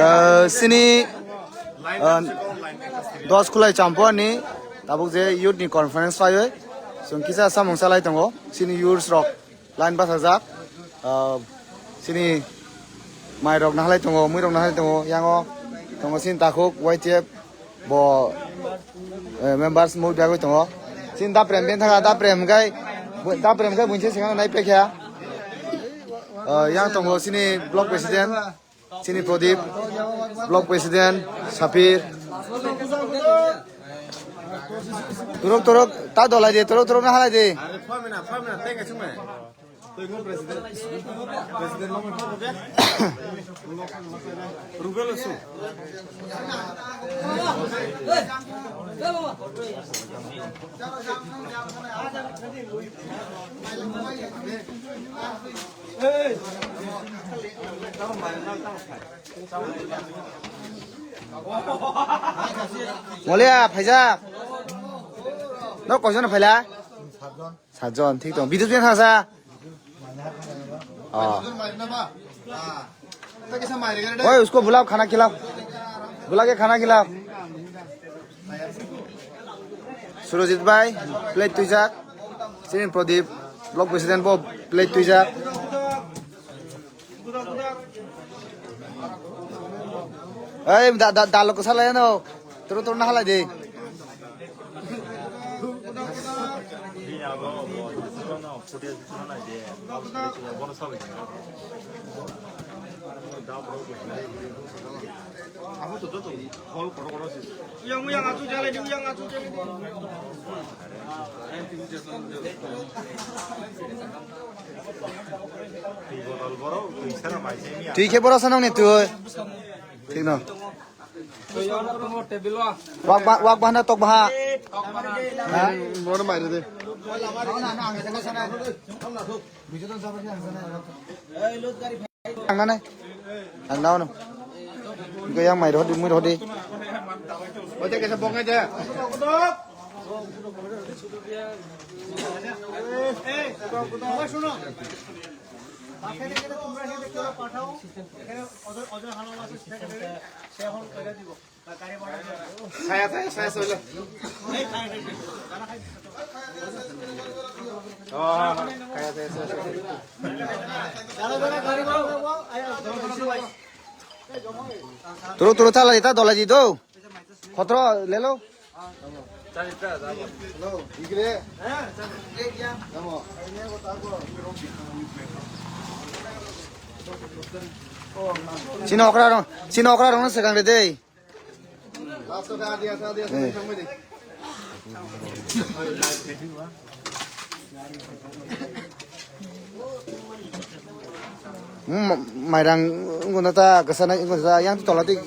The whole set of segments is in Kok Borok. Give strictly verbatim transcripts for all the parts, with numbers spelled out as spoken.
Eh, sini, eh, dos khulai champuani tabuk je youth ni conference paiwi chwng kisa samung salai tongo sini youths rok. Line bachajak, ah, sini mai rok nahalai tongo, mui rok nahalai tongo, yango tongo sini takhuk Y T F bo, eh, members mui biagwi tongo. Sini da prem ben thanga, da prem kai, da prem kai bunsi singa nai pekha. Ah, yang tongo sini block president. Sini Prodip, block president, Sapir. Turuk, turuk, ta dolai de, turuk, turuk na halai de. Molia, phaijak. Nok koijon phaila? Satjon, thik tong. Bidut jen hasa. Oh. Oi, usko bulao, khana khilao. Bula ke khana khilao. Surojit bhai, plate tuijak. Sini Prodip, block president bo plate tuijak. Ei, da, da, dalok salai no. Turu turu na halai de. Uyang, uyang, achu jalai di, uyang, achu jalai di. Twi khe boro sanang ni twi. Thik no. Wak ba, wak bahana tok baha. Ha? Boro mai de. Ang nanai. Ang naono. Gayang mai rodi, mui rodi. Ote kesa bongai de. Saya, saya, saya, saya. Oh, saya, saya, saya, saya. Turu, turu, thala di ta, dola di do. Khotro, lelo. Chini okra rong, chini okra rong na sekang de dei. Hmm, mairang wngkha ta kwchana wngkha ta yang tola tei.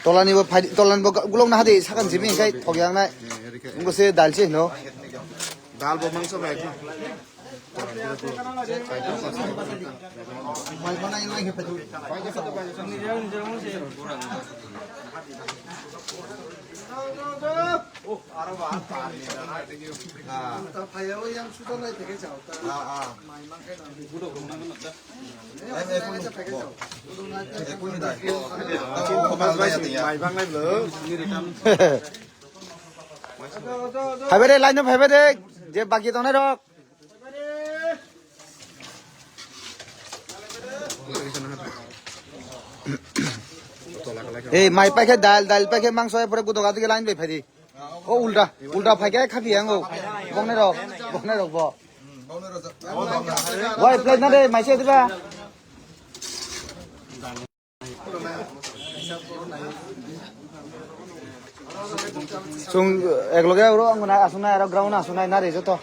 Tolani bo phai, tolani bo gulok na hadi sakan simi kai thok yang nai. Wngkha se dal se hino. Dal bo mangso bai. Phaibai de, line no phaibai de, je baki tongnai rok. Ei, mai paikhe dal, dal paikhe mangso, pore gudoga dige line bai phaidi. O ulta, ulta phaikhe khapi ango. Bongnai rok, bongnai rok bo. Wai plate na de, mai se diba. Chung ekloge oro ang na asunai aro ground asunai na re joto.